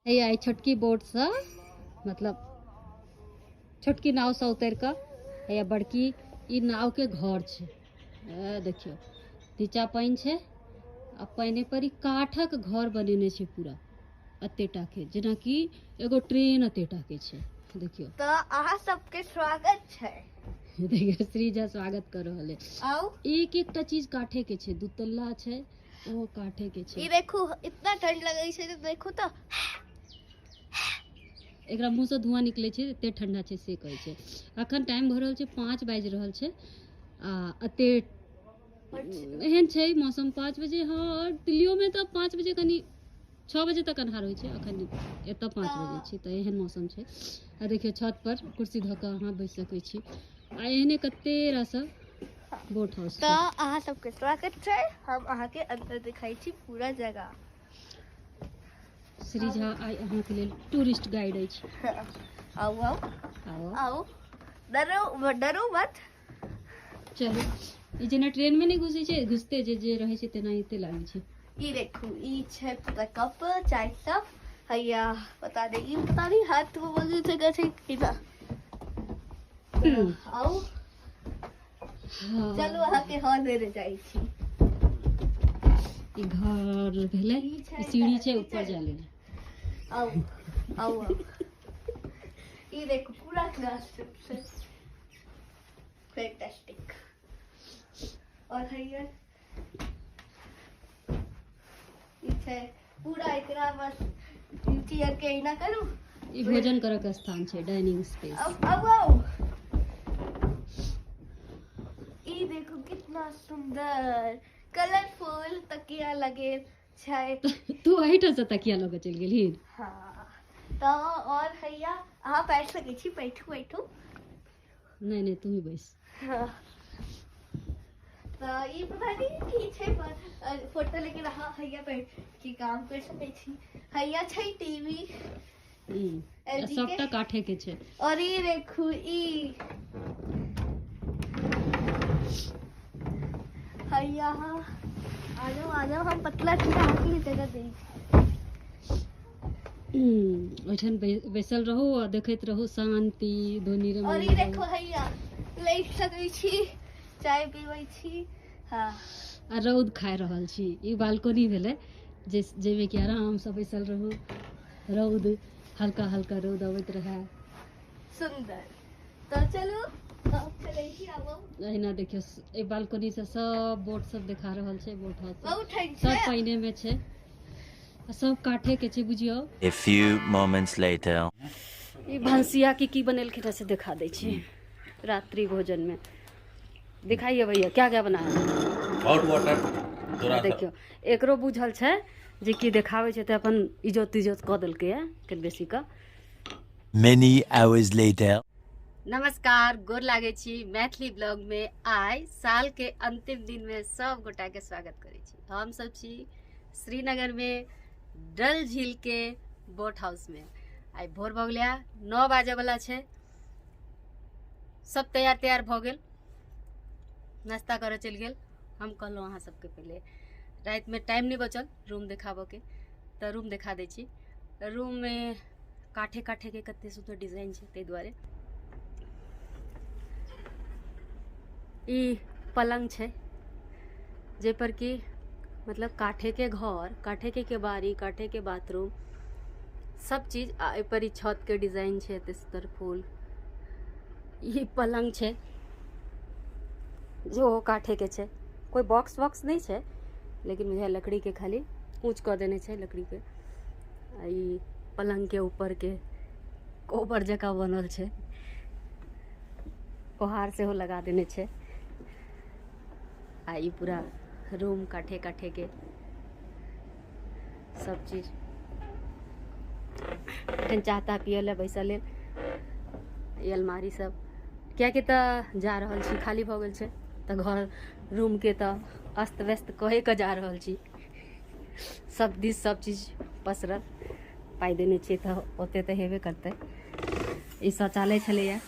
हैया एहि छोटकी बोटसँ, मतलब छोटकी नावसँ उतरि कऽ हैया बड़की ई नावके घर छै। देखियौ, नीचा पानि छै आ पानि पर ई काठक घर बनेने छै पूरा एते टाके, जेनाकि एगो ट्रेन एते टाके छै। देखियौ। तऽ अहाँ सबके स्वागत छै। देखियौ, श्री झा स्वागत कर रहल है। आउ। एक एकटा चीज काठे के छै, दुतल्ला छै, ओहो काठे के छै। ई देखू, इतना ठंड लगै छै तऽ देखू तऽ। एकरा मुँह से धुआं निकलै छै, एते ठंडा छै से कहै छै। अखन टाइम भऽ रहल छै 5 बाजि रहल छै आ एते एहन छै मौसम 5 बजे। हँ, आओर दिल्लियोमे तऽ 5 बजे कनि 6 बजे तक अन्हार होइ छै, अखन एतऽ 5 बजे छै तऽ एहन मौसम छै। आ देखियौ, छत पर कुर्सी धऽ कऽ अहाँ बैस सकै छी आ एहने कते रास बोट हाउस। तऽ अहाँ सबके स्वागत छै, हम अहाँके अंदर दिखाई छी पूरा जगह। श्री झा आइ अहाँके लेल टूरिस्ट गाइड अछि। आउ आउ। आउ। आउ, डरो डरो मत। चलू, ई जेना ट्रेन में नहि घुसै छै, घुसते जे जे रहै छै तेनाहिते लागै छै। ई देखू, ई छै पूरा कप चाय सब हैया, पता नहीं ई, पता नहीं हाथ में बोल छै छै की ना। आउ। हाँ। चलू, अहाँके हॉल में जाइ छी। ई घर भेलै। ई छै। ई सीढ़ी छै ऊपर जाय लेल। आउ आउ आउ, ई देखू, पूरा क्लास छै, फैंटास्टिक। और हैया ई छै पूरा, एकरा बस चेयर के एना करू। ई भोजन करऽ के स्थान छै, डाइनिंग स्पेस। आउ आउ आउ, ई देखू, कितना सुंदर कलरफुल तकिया लगे छै। तू एहिठाम से तकिया लऽ कऽ चलि गेलही? हाँ, तऽ और हैया अहाँ बैठ सकै छी, बैठू बैठू। नहि नहि, तू ही बैस। हाँ। तऽ ई पता नहीं की छै फोटो, लेकिन अहाँ हैया बैठ के काम कर सकै छी। हैया छै टीवी। आ LG के। सबटा काठे के छै। और ई देखू, ई हैया आ जाओ आ जाओ, हम पतला छी, अहाँके लिए जगह दै छी। ओहिठाम बैसल रहू आ देखैत रहू शान्ति ध्वनि। और ई देखो, हैया लेट सकै छी, चाय पीबै छी, हाँ। आ रौद खाइ रहल छी। ई बालकनी भेलै जे जाहिमे कि आरामसँ बैसल रहू, रौद हल्का हल्का रौद अबैत रहै। सुन्दर। तऽ चलू, अब चलै छी, आबो। एहिना देखियौ, एहि बालकनीसँ सब बोट सब देखा रहल छै, बोट हाउस सब। बहुत ठंड सब छै। पानिमे छै आ सब काठे के छै, बुझियौ। A few moments later. ई भनसिया की की बनेलखिन है से देखा दै छी। रात्रि भोजन में दिखाइए भैया, क्या क्या बनाया है? हॉट वाटर थोड़ा सा। देखियौ, एकरो बुझल छै जे की देखाबै छै, तऽ अपन इजोत इजोत कऽ देलकै है कनि बेसी कऽ। Many hours later. नमस्कार, गोर लागै छी। मैथिली ब्लॉग में आइ साल के अंतिम दिन में सब गोटा के स्वागत करै छी। हम सब छी श्रीनगर में डल झील के बोट हाउस में। आइ भोर भऽ गेलै, 9 बाजे वाला छै। सब तैयार तैयार भऽ गेल, नाश्ता करऽ चलि गेल। हम कहलहुँ अहाँ सबके पहिले रातिमे टाइम नहि बचल रूम देखाबऽके, तऽ रूम देखा दै छी। रूममे काठे काठेके कते सुन्दर डिजाइन छै, ताहि दुआरे। ई पलङ्ग छै जाहिपर कि मतलब काठेके घर, काठेके केबाड़ी, काठेके बाथरूम, सब चीज। आ एहिपर ई छतके डिजाइन छै, एते सुन्दर फूल। ई पलङ्ग छै जे ओहो काठेके छै, कोइ बॉक्स वॉक्स नहि छै, लेकिन बुझाइ लकड़ीके खाली ऊँच कऽ देने छै लकड़ीके। आ ई पलङ्गके ऊपरके कोबर जकाँ बनल छै, कोहार सेहो लगा देने छै। आ ई पूरा रूम काठे काठेके सब चीज। एखन चाह ताह पियै लए बैसल लेल ई अलमारी सब, कियाकि तऽ जा रहल छी, खाली भऽ गेल छै तऽ घर रूमके तऽ अस्त व्यस्त कहे कऽ जा रहल छी। सब दिस सब चीज पसरल, पाइ देने छियै तऽ ओते तऽ हेबे करतै। ई शौचालय छलैए,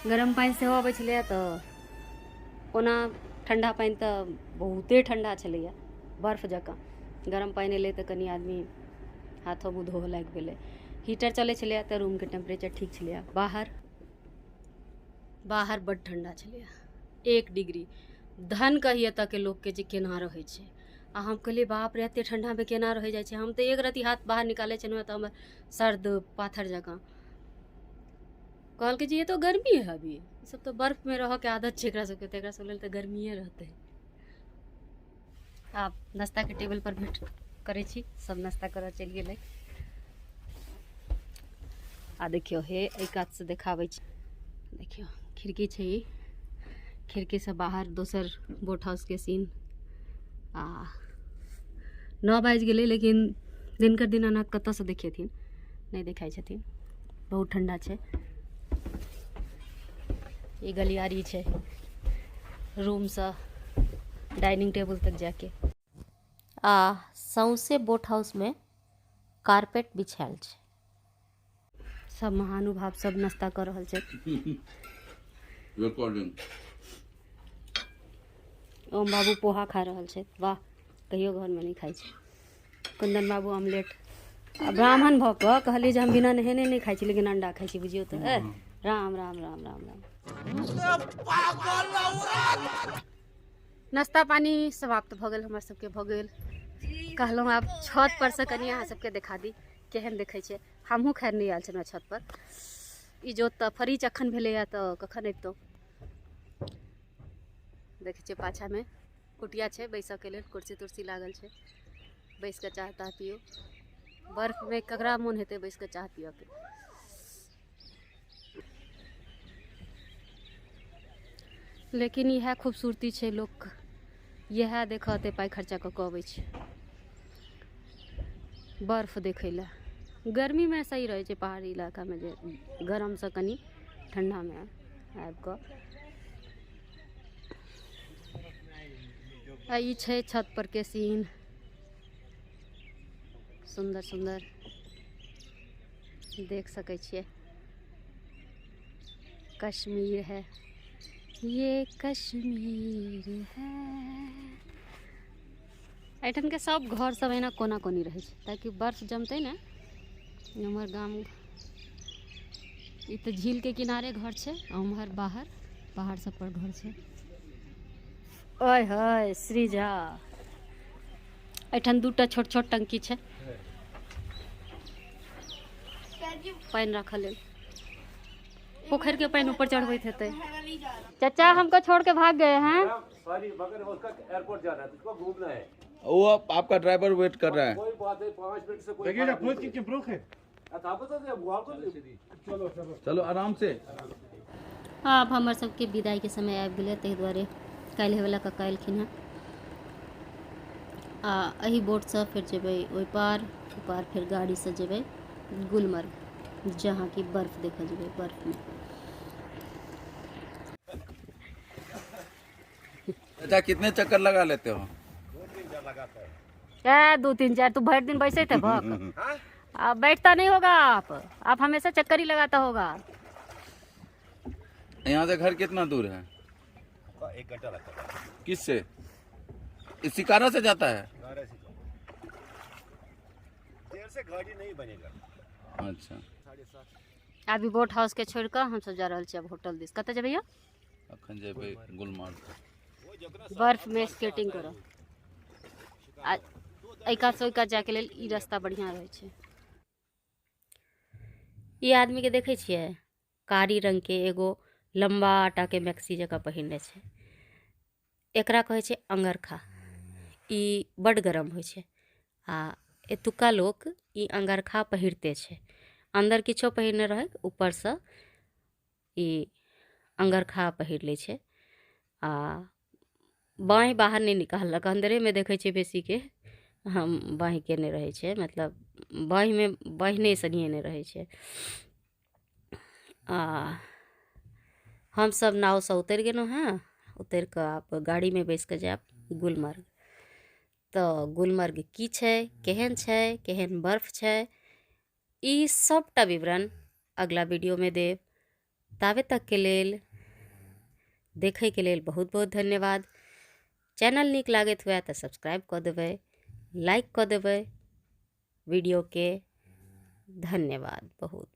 गरम पानि सेहो अबै छलैए, तऽ ओना ठण्डा पानि तऽ बहुते ठण्डा छलैए, बर्फ जकाँ। गरम पानि एलै तऽ कनि आदमी हाथो मुँह धोअ लागि गेलै। हीटर चलै छलैए तऽ रूमके टेम्परेचर ठीक छलैए। बाहर बाहर बड्ड ठण्डा छलैए, 1 डिग्री। धन कही एतऽके लोकके जे केना रहै छै। आ हम कहलियै बाप रे, एते ठण्डामे केना रहै जाइ छै। हम तऽ एक रत्ती हाथ बाहर निकालै छलहुँ तऽ हमर सर्द पाथर जकाँ। कहलकै जे ये तो गर्मी है अभी, ई सब तऽ बर्फमे रहऽके आदत छै एकरा सबके, तऽ एकरा सब लेल तऽ गर्मिए रहतै। आब नाश्ताके टेबल पर भेंट करै छी। सब नाश्ता करऽ चलि गेलै। आ देखियौ हे एहि कातसँ देखाबै छी, देखियौ खिड़की छै, ई खिड़कीसँ बाहर दोसर बोट हाउसके सीन। आ 9 बाजि गेलै, लेकिन दिनकर दीनानाथ कतऽसँ देखेथिन, नहि देखाइ छथिन, बहुत ठण्डा छै। ई गलियारी छै रूमसँ डाइनिंग टेबुल तक जाके। आ सौंसे बोट हाउसमे कारपेट बिछायल छै। सब महानुभाव सब नाश्ता कऽ रहल छै। रिकॉर्डिंग। ओम बाबू पोहा खा रहल छै, वाह, कहियो घरमे नहि खाइ छै। कुंदन बाबू ऑमलेट। आ ब्राह्मण भऽ कऽ कहलियै जे हम बिना नहेने नहि खाइ छी, लेकिन अंडा खाइ छी, बुझियौ तऽ। ए राम राम राम राम राम। नाश्ता पानी समाप्त भऽ गेल, हमर सबके भऽ गेल। कहलहुँ आब छत पर से कनि अहाँ सबके देखा दी केहन देखै छै। हमहूँ खैर नहि आयल छलहुँ छत पर, इजोत तऽ फरीच अखन भेलैए तऽ कखन अबितहुँ। देखै छियै पाछामे कुटिया छै बैसऽके लेल, कुर्सी तुर्सी लागल छै, बैस कऽ चाह ताह पियू। बर्फमे ककरा मोन हेतै बैस कऽ चाह पियऽके। लेकिन इएह खूबसूरती छै, लोक इएह देखऽ एते पाइ खर्चा कऽ कऽ अबै छै बर्फ देखै लए। गर्मीमे सही रहै छै पहाड़ी इलाकामे, जे गरमसँ कनि ठण्डामे आबि कऽ। आ ई छै छत पर के सीन, सुन्दर सुन्दर देख सकै छियै। कश्मीर है ये, कश्मीर है। एहिठामके सब घर सब एना कोना कोनी रहै छै ताकि बर्फ जमतै ने। हमर गाम ई तऽ झील के किनारे घर छै, आ उम्हर बाहर पहाड़ सब पर घर छै। ओए होय श्री झा, एहिठाम दूटा छोट छोट टंकी छै पानि राखऽ लेल, पोखरि के पानि ऊपर चढ़बैत हेतै। चाचा हमको छोड़ के भाग गए हैं। सॉरी, मगर उसका एयरपोर्ट जाना है, उसको घूमना है। वो आपका ड्राइवर वेट कर रहा है। कोई बात नहीं, 5 मिनट से कोई देखिए फर्क खुद नहीं की प्रूफ है। पड़ेगा। आपको तो चलो चलो चलो आराम से। आब हमर सबके विदाईके समय आबि गेलै, ताहि दुआरे काल्हि वला कक्का एलखिन हेँ। आ एहि बोटसँ फेर जेबै ओहि पार, ओहि पार फेर गाड़ीसँ जेबै गुलमर्ग, जहाँ कि बर्फ देखऽ जेबै बर्फमे। अच्छा कितने चक्कर लगा लेते हो? ए 2 3 4, तू भर दिन बैसे थे भक। आप बैठता नहीं होगा, आप हमेशा चक्कर ही लगाता होगा। यहाँ से घर कितना दूर है? 1 घंटा लगता है। किससे? इस शिकारा से जाता है? देर से गाड़ी नहीं बनेगा। अच्छा। 7:30। अभी बोट हाउस के छोड़ कऽ हमसब जा रहल छी अब होटल दिस। कतऽ जेबै यौ? अखन जेबै गुलमर्ग। बर्फ में स्केटिंग करऽ। आ एहि कात से ओहि कात जायके लेल ई रास्ता बढ़िआँ रहै छै। ई आदमीके देखै छियै, कारी रंगके एगो लम्बा टाके मैक्सी जकाँ पहिरने छै। एकरा कहै छै अंगरखा। ई बड्ड गरम होइ छै आ एतुका लोक ई अंगरखा पहिरते छै। अन्दर किछो पहिरने रहै, ऊपरसँ ई अंगरखा पहिर लै छै। आ बाँहि बाहर नहि निकाललक, अन्दरेमे देखै छियै बेसीके हम बाँहि केने रहै छै, मतलब बाँहिमे बाँहि सनिए नहि रहै छै। आ हमसब नावसँ उतरि गेलहुँ हेँ। उतरि कऽ आब गाड़ीमे बैस कऽ जायब गुलमर्ग। तऽ गुलमर्ग की छै, केहन छै, केहन बर्फ छै, ई सबटा विवरण अगला वीडियोमे देब। ताबे तकके लेल देखैके लेल बहुत बहुत धन्यवाद। चैनल नीक लागैत हुए तऽ सब्सक्राइब कऽ देबै, लाइक कऽ देबै। वीडियो के। धन्यवाद बहुत।